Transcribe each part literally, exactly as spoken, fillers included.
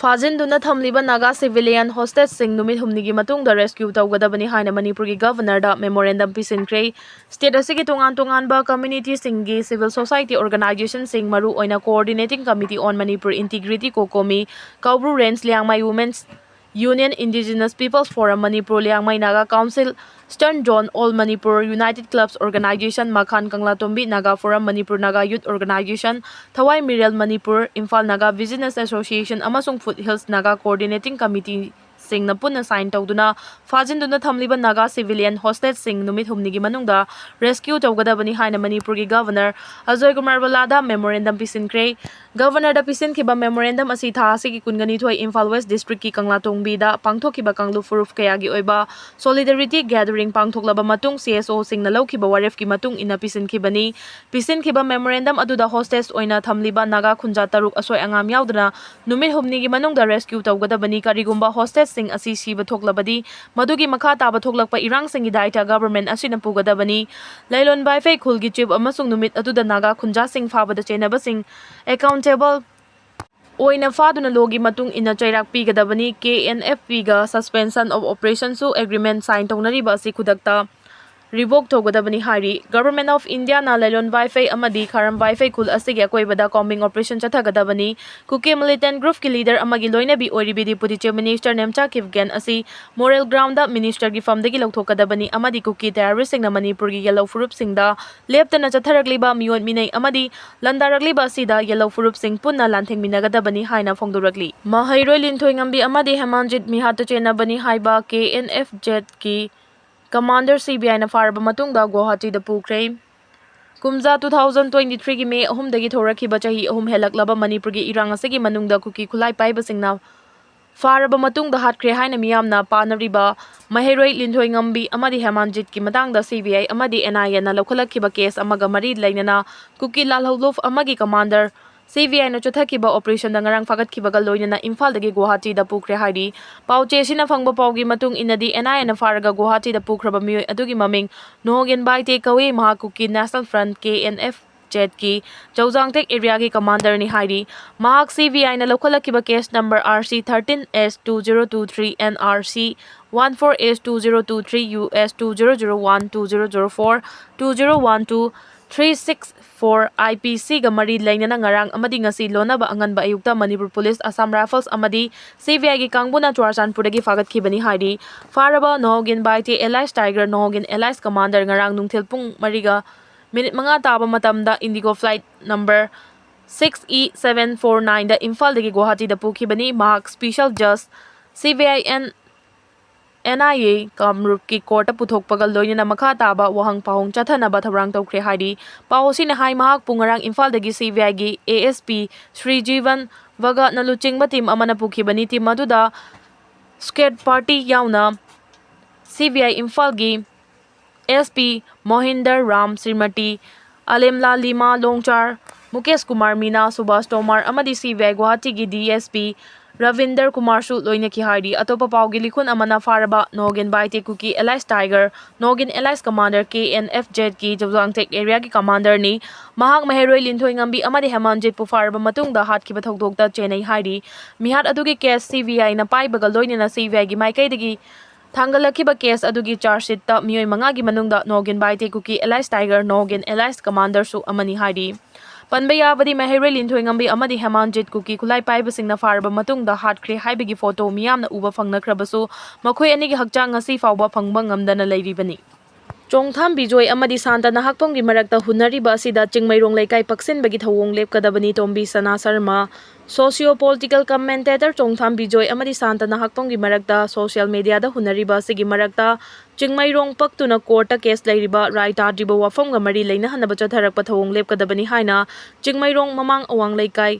ꯐꯥꯖꯤꯟꯗꯨꯅ ꯊꯝꯂꯤꯕ ꯅꯥꯒꯥ civilian hostageꯁꯤꯡ ꯅꯨꯃꯤꯠ ꯍꯨꯝꯅꯤꯒꯤ ꯃꯇꯨꯡꯗ rescue ꯇꯧꯒꯗꯕꯅꯤ ꯍꯥꯏꯅ ꯃꯅꯤꯄꯨꯔꯒꯤ Governorꯗ memorandum ꯄꯤꯁꯤꯟꯈ꯭ꯔꯦ꯫ State ꯑꯁꯤꯒꯤ ꯇꯣꯉꯥꯟ ꯇꯣꯉꯥꯟꯕ communityꯁꯤꯡꯒꯤ civil society organizationꯁꯤꯡ, ꯃꯔꯨꯑꯣꯏꯅ Coordinating Committee on Manipur Integrity, COCOMI, Kaubru Range, Liangmai Women's Union, Indigenous Peoples Forum Manipur, Liangmai Naga Council, Eastern Zone All Manipur, United Clubs Organization, Makhan Kanglatombi Naga Forum Manipur, Naga Youth Organization, Thawai Mirel Manipur, Imphal Naga Business Association ꯑꯃꯁꯨꯡ Foothills Naga Coordinating Committeeꯁꯤꯡꯅ ꯄꯨꯟꯅ sign ꯇꯧꯗꯨꯅ ꯐꯥꯖꯤꯟꯗꯨꯅ ꯊꯝꯂꯤꯕ Naga civilian hostageꯁꯤꯡ ꯅꯨꯃꯤꯠ ꯍꯨꯝꯅꯤꯒꯤ ꯃꯅꯨꯡꯗ rescue ꯇꯧꯒꯗꯕꯅꯤ ꯍꯥꯏꯅ ꯃꯅꯤꯄꯨꯔꯒꯤ Governor Ajoy Kumar ꯕꯂꯥꯗ memorandum ꯄꯤꯁꯤꯟꯈ꯭ꯔꯦ꯫ Governorꯗ ꯄꯤꯁꯤꯟꯈꯤꯕ memorandum ꯑꯁꯤ ꯊꯥ ꯑꯁꯤꯒꯤ ꯀꯨꯟꯒꯅꯤꯊꯣꯏ ꯏꯝꯐꯥꯜ West Districtꯀꯤ ꯀꯪꯂꯥꯇꯣꯡꯕꯤꯗ ꯄꯥꯡꯊꯣꯛꯈꯤꯕ ꯀꯥꯡꯂꯨꯞ ꯐꯨꯔꯨꯞ ꯀꯌꯥꯒꯤ ꯑꯣꯏꯕ solidarity gathering ꯄꯥꯡꯊꯣꯛꯂꯕ ꯃꯇꯨꯡ CSOꯁꯤꯡꯅ ꯂꯧꯈꯤꯕ ꯋꯥꯔꯦꯞꯀꯤ ꯃꯇꯨꯡ ꯏꯟꯅ ꯄꯤꯁꯤꯟꯈꯤꯕꯅꯤ꯫ ꯄꯤꯁꯤꯟꯈꯤꯕ memorandum ꯑꯗꯨꯗ hostage ꯑꯣꯏꯅ ꯊꯝꯂꯤꯕ ꯅꯥꯒꯥ ꯈꯨꯟꯖꯥ ꯇꯔꯨꯛ ꯑꯁꯣꯏ ꯑꯉꯥꯝ ꯌꯥꯎꯗꯅ ꯅꯨꯃꯤꯠ ꯍꯨꯝꯅꯤꯒꯤ ꯃꯅꯨꯡꯗ rescue ꯇꯧꯒꯗꯕꯅꯤ꯫ ꯀꯔꯤꯒꯨꯝꯕ hostageꯁꯤꯡ ꯑꯁꯤ ꯁꯤꯕ ꯊꯣꯛꯂꯕꯗꯤ ꯃꯗꯨꯒꯤ ꯃꯈꯥ ꯇꯥꯕ ꯊꯣꯛꯂꯛꯄ ꯏꯔꯥꯡꯁꯤꯡꯒꯤ ꯗꯥꯏꯇ government ꯑꯁꯤꯅ ꯄꯨꯒꯗꯕꯅꯤ꯫ ꯂꯩꯂꯣꯟ ꯕꯥꯏꯐꯩ ꯈꯨꯜꯒꯤ chief ꯑꯃꯁꯨꯡ ꯅꯨꯃꯤꯠ ꯑꯗꯨꯗ ꯅꯥꯒꯥ ꯈꯨꯟꯖꯥꯁꯤꯡ ꯐꯥꯕꯗ ꯆꯦꯟꯅꯕꯁꯤꯡ accountable ꯑꯣꯏꯅ ꯐꯥꯗꯨꯅ lawꯒꯤ ꯃꯇꯨꯡ ꯏꯟꯅ ꯆꯩꯔꯥꯛ ꯄꯤꯒꯗꯕꯅꯤ꯫ KNFPꯒ suspension of operationꯁꯨ agreement sign ꯇꯧꯅꯔꯤꯕ ꯑꯁꯤ ꯈꯨꯗꯛꯇ revoke ꯇꯧꯒꯗꯕꯅꯤ ꯍꯥꯏꯔꯤ꯫ Government of Indiaꯅ ꯂꯩꯂꯣꯟ ꯕꯥꯏꯐꯩ ꯑꯃꯗꯤ ꯈꯥꯔꯝ ꯕꯥꯏꯐꯩ ꯈꯨꯜ ꯑꯁꯤꯒꯤ ꯑꯀꯣꯏꯕꯗ combing operation ꯆꯠꯊꯒꯗꯕꯅꯤ꯫ ꯀꯨꯀꯤ militant groupꯀꯤ leader ꯑꯃꯒꯤ ꯂꯣꯏꯅꯕꯤ ꯑꯣꯏꯔꯤꯕꯤ Deputy Chief Minister Nemcha Kipgen ꯑꯁꯤ moral groundꯗ ministerꯒꯤ ꯐꯝꯗꯒꯤ ꯂꯧꯊꯣꯛꯀꯗꯕꯅꯤ ꯑꯃꯗꯤ ꯀꯨꯀꯤ terroristꯁꯤꯡꯅ ꯃꯅꯤꯄꯨꯔꯒꯤ ꯌꯦꯜꯂꯧ ꯐꯨꯔꯨꯞꯁꯤꯡꯗ ꯂꯦꯞꯇꯅ ꯆꯠꯊꯔꯛꯂꯤꯕ ꯃꯤꯑꯣꯠ ꯃꯤꯅꯩ ꯑꯃꯗꯤ ꯂꯥꯟꯗꯥꯔꯛꯂꯤꯕ ꯑꯁꯤꯗ ꯌꯦꯜꯂꯧ ꯐꯨꯔꯨꯞꯁꯤꯡ ꯄꯨꯟꯅ ꯂꯥꯟꯊꯦꯡꯃꯤꯟꯅꯒꯗꯕꯅꯤ ꯍꯥꯏꯅ ꯐꯣꯡꯗꯣꯔꯛꯂꯤ꯫ ꯃꯍꯩꯔꯣꯏ ꯂꯤꯟꯊꯣꯏꯉꯝꯕꯤ ꯑꯃꯗꯤ ꯍꯦꯃꯥꯟꯖꯤꯠ ꯃꯤꯍꯥꯠꯇ ꯆꯦꯟꯅꯕꯅꯤ ꯍꯥꯏꯕ KNFZꯀꯤ commander CBIꯅ ꯐꯥꯔꯕ ꯃꯇꯨꯡꯗ ꯒꯨꯋꯥꯍꯥꯇꯤꯗ ꯄꯨꯈ꯭ꯔꯦ꯫ ꯀꯨꯝꯖꯥ two thousand twenty threeꯒꯤ May ꯑꯍꯨꯝꯗꯒꯤ ꯊꯣꯔꯛꯈꯤꯕ ꯆꯍꯤ ꯑꯍꯨꯝ ꯍꯦꯜꯂꯛꯂꯕ ꯃꯅꯤꯄꯨꯔꯒꯤ ꯏꯔꯥꯡ ꯑꯁꯤꯒꯤ ꯃꯅꯨꯡꯗ ꯀꯨꯀꯤ ꯈꯨꯠꯂꯥꯏ ꯄꯥꯏꯕꯁꯤꯡꯅ ꯐꯥꯔꯕ ꯃꯇꯨꯡꯗ ꯍꯥꯠꯈ꯭ꯔꯦ ꯍꯥꯏꯅ ꯃꯤꯌꯥꯝꯅ ꯄꯥꯅꯔꯤꯕ ꯃꯍꯩꯔꯣꯏ ꯂꯤꯟꯊꯣꯏꯉꯝꯕꯤ ꯑꯃꯗꯤ ꯍꯦꯃꯥꯟꯖꯤꯠꯀꯤ ꯃꯇꯥꯡꯗ CBI ꯑꯃꯗꯤ NIAꯅ ꯂꯧꯈꯠꯂꯛꯈꯤꯕ case ꯑꯃꯒ ꯃꯔꯤ ꯂꯩꯅꯅ ꯀꯨꯀꯤ ꯂꯥꯜꯍꯧꯂꯨꯞ ꯑꯃꯒꯤ commander CBIꯅ ꯆꯠꯊꯈꯤꯕ operationꯗ ꯉꯔꯥꯡ ꯐꯥꯒꯠꯈꯤꯕꯒ ꯂꯣꯏꯅꯅ ꯏꯝꯐꯥꯜꯗꯒꯤ ꯒꯨꯋꯥꯍꯥꯇꯤꯗ ꯄꯨꯈ꯭ꯔꯦ ꯍꯥꯏꯔꯤ꯫ ꯄꯥꯎꯆꯦ ꯑꯁꯤꯅ ꯐꯪꯕ ꯄꯥꯎꯒꯤ ꯃꯇꯨꯡ ꯏꯟꯅꯗꯤ NIAꯅ ꯐꯥꯔꯒ ꯒꯨꯋꯥꯍꯥꯇꯤꯗ ꯄꯨꯈ꯭ꯔꯕ ꯃꯤꯑꯣꯏ ꯑꯗꯨꯒꯤ ꯃꯃꯤꯡ ꯅꯣꯍꯣꯒꯦꯟ ꯕꯥꯏꯇꯦ ꯀꯧꯏ꯫ ꯃꯍꯥꯛ ꯀꯨꯀꯤ National Front, KNFZ Zedꯀꯤ ꯆꯧꯖꯥꯡꯊꯦꯛ ꯑꯦꯔꯤꯌꯥꯒꯤ ꯀꯃꯥꯟꯗꯔꯅꯤ ꯍꯥꯏꯔꯤ꯫ ꯃꯍꯥꯛ CBIꯅ ꯂꯧꯈꯠꯂꯛꯈꯤꯕ case number RC thirteen S two zero two three, NRC one four S two zero two three, US two zero zero one, two zero zero four, two zero one two, three six four IPCꯒ ꯃꯔꯤ ꯂꯩꯅꯅ ꯉꯔꯥꯡ ꯑꯃꯗꯤ ꯉꯁꯤ ꯂꯣꯟꯅꯕ ꯑꯉꯟꯕ ꯑꯌꯨꯛꯇ Manipur police, Assam rifles ꯑꯃꯗꯤ CBIꯒꯤ ꯀꯥꯡꯕꯨꯅ ꯆꯨꯔꯥꯆꯥꯟꯄꯨꯔꯗꯒꯤ ꯐꯥꯒꯠꯈꯤꯕꯅꯤ ꯍꯥꯏꯔꯤ꯫ ꯐꯥꯔꯕ ꯅꯣꯍꯣꯒꯤꯟ Baite alias Tiger, ꯅꯣꯍꯣꯒꯤꯟ alias Commander ꯉꯔꯥꯡ ꯅꯨꯡꯊꯤꯜ ꯄꯨꯡ ꯃꯔꯤꯒ ꯃꯤꯅꯤꯠ ꯃꯉꯥ ꯇꯥꯕ ꯃꯇꯝꯗ Indigo flight number six E seven four nineꯗ ꯏꯝꯐꯥꯜꯗꯒꯤ ꯒꯨꯋꯥꯍꯥꯇꯤꯗ ꯄꯨꯈꯤꯕꯅꯤ꯫ ꯃꯍꯥꯛ special judge, CBI and NIA ꯀꯥꯃꯔꯨꯞꯀꯤ courtꯇ ꯄꯨꯊꯣꯛꯄꯒ ꯂꯣꯏꯅꯅ ꯃꯈꯥ ꯇꯥꯕ ꯋꯥꯍꯪ ꯄꯥꯎꯍꯪ ꯆꯠꯊꯅꯕ ꯊꯧꯔꯥꯡ ꯇꯧꯈ꯭ꯔꯦ ꯍꯥꯏꯔꯤ꯫ ꯄꯥꯎ ꯑꯁꯤꯅ ꯍꯥꯏ, ꯃꯍꯥꯛꯄꯨ ꯉꯔꯥꯡ ꯏꯝꯐꯥꯜꯗꯒꯤ CBIꯒꯤ ASP ꯁ꯭ꯔꯤ ꯖꯤꯕꯟ ꯚꯒꯠꯅ ꯂꯨꯆꯤꯡꯕ team ꯑꯃꯅ ꯄꯨꯈꯤꯕꯅꯤ꯫ Team ꯑꯗꯨꯗ squad party ꯌꯥꯎꯅ CBI ꯏꯝꯐꯥꯜꯒꯤ SP ꯃꯣꯍꯤꯟꯗꯔ ꯔꯥꯝ, ꯁ꯭ꯔꯤꯃꯇꯤ ꯑꯂꯦꯝꯂꯥ ꯂꯤꯃꯥ ꯂꯣꯡꯆꯥꯔ, ꯃꯨꯀꯦꯁ ꯀꯨꯃꯥꯔ ꯃꯤꯅꯥ, ꯁꯨꯕꯥꯁ ꯇꯣꯃꯥꯔ ꯑꯃꯗꯤ CBI ꯒꯨꯋꯥꯍꯥꯇꯤꯒꯤ DSP ꯔꯕꯤꯟꯗꯔ ꯀꯨꯃꯥꯔꯁꯨ ꯂꯣꯏꯅꯈꯤ ꯍꯥꯏꯔꯤ꯫ ꯑꯇꯣꯞꯄ ꯄꯥꯎꯒꯤ ꯂꯤꯈꯨꯟ ꯑꯃꯅ ꯐꯥꯔꯕ ꯅꯣꯍꯣꯒꯤꯟ ꯕꯥꯏꯇꯦ ꯀꯨꯀꯤ alias Tiger, ꯅꯣꯍꯣꯒꯤꯟ alias Commander, KNFZꯀꯤ ꯆꯧꯖꯥꯡꯊꯦꯛ ꯑꯦꯔꯤꯌꯥꯒꯤ ꯀꯃꯥꯟꯗꯔꯅꯤ꯫ ꯃꯍꯥꯛ ꯃꯍꯩꯔꯣꯏ ꯂꯤꯟꯊꯣꯏꯉꯝꯕꯤ ꯑꯃꯗꯤ ꯍꯦꯃꯥꯟꯖꯤꯠꯄꯨ ꯐꯥꯔꯕ ꯃꯇꯨꯡꯗ ꯍꯥꯠꯈꯤꯕ ꯊꯧꯗꯣꯛꯇ ꯆꯦꯟꯅꯩ ꯍꯥꯏꯔꯤ꯫ ꯃꯤꯍꯥꯠ ꯑꯗꯨꯒꯤ case CBIꯅ ꯄꯥꯏꯕꯒ ꯂꯣꯏꯅꯅ CBIꯒꯤ ꯃꯥꯏꯀꯩꯗꯒꯤ ꯊꯥꯡꯒꯠꯂꯛꯈꯤꯕ case ꯑꯗꯨꯒꯤ charge sheetꯇ ꯃꯤꯑꯣꯏ ꯃꯉꯥꯒꯤ ꯃꯅꯨꯡꯗ ꯅꯣꯍꯣꯒꯤꯟ ꯕꯥꯏꯇꯦ ꯀꯨꯀꯤ alias Tiger, ꯅꯣꯍꯣꯒꯤꯟ alias Commanderꯁꯨ ꯑꯃꯅꯤ ꯍꯥꯏꯔꯤ꯫ ꯄꯟꯕ ꯌꯥꯕꯗꯤ, ꯃꯍꯩꯔꯣꯏ ꯂꯤꯟꯊꯣꯏꯉꯝꯕꯤ ꯑꯃꯗꯤ ꯍꯦꯃꯥꯟꯖꯤꯠ ꯀꯨꯀꯤ ꯈꯨꯠꯂꯥꯏ ꯄꯥꯏꯕꯁꯤꯡꯅ ꯐꯥꯔꯕ ꯃꯇꯨꯡꯗ ꯍꯥꯠꯈ꯭ꯔꯦ ꯍꯥꯏꯕꯒꯤ photo ꯃꯤꯌꯥꯝꯅ ꯎꯕ ꯐꯪꯅꯈ꯭ꯔꯕꯁꯨ, ꯃꯈꯣꯏ ꯑꯅꯤꯒꯤ ꯍꯛꯆꯥꯡ ꯉꯁꯤ ꯐꯥꯎꯕ ꯐꯪꯕ ꯉꯝꯗꯅ ꯂꯩꯔꯤꯕꯅꯤ꯫ ꯆꯣꯡꯊꯥꯝ ꯕꯤꯖꯣꯏ ꯑꯃꯗꯤ ꯁꯥꯟꯇ ꯅꯍꯥꯛꯄꯝꯒꯤ ꯃꯔꯛꯇ ꯍꯨꯟꯅꯔꯤꯕ ꯑꯁꯤꯗ ꯆꯤꯡꯃꯩꯔꯣꯡ ꯂꯩꯀꯥꯏ ꯄꯛꯁꯤꯟꯕꯒꯤ ꯊꯧꯑꯣꯡ ꯂꯦꯞꯀꯗꯕꯅꯤ, ꯇꯣꯝꯕꯤ ꯁꯅꯥ ꯁꯔꯃ꯫ Socio-political commentator ꯆꯣꯡꯊꯥꯝ ꯕꯤꯖꯣꯏ ꯑꯃꯗꯤ ꯁꯥꯟꯇ ꯅꯍꯥꯛꯄꯝꯒꯤ ꯃꯔꯛꯇ social mediaꯗ ꯍꯨꯟꯅꯔꯤꯕ ꯑꯁꯤꯒꯤ ꯃꯔꯛꯇ ꯆꯤꯡꯃꯩꯔꯣꯡ ꯄꯛꯇꯨꯅ courtꯇ case ꯂꯩꯔꯤꯕ ꯔꯥꯏ ꯇꯥꯗ꯭ꯔꯤꯕ ꯋꯥꯐꯝꯒ ꯃꯔꯤ ꯂꯩꯅꯍꯟꯅꯕ ꯆꯠꯊꯔꯛꯄ ꯊꯧꯑꯣꯡ ꯂꯦꯞꯀꯗꯕꯅꯤ ꯍꯥꯏꯅ ꯆꯤꯡꯃꯩꯔꯣꯡ ꯃꯃꯥꯡ ꯑꯋꯥꯡ ꯂꯩꯀꯥꯏ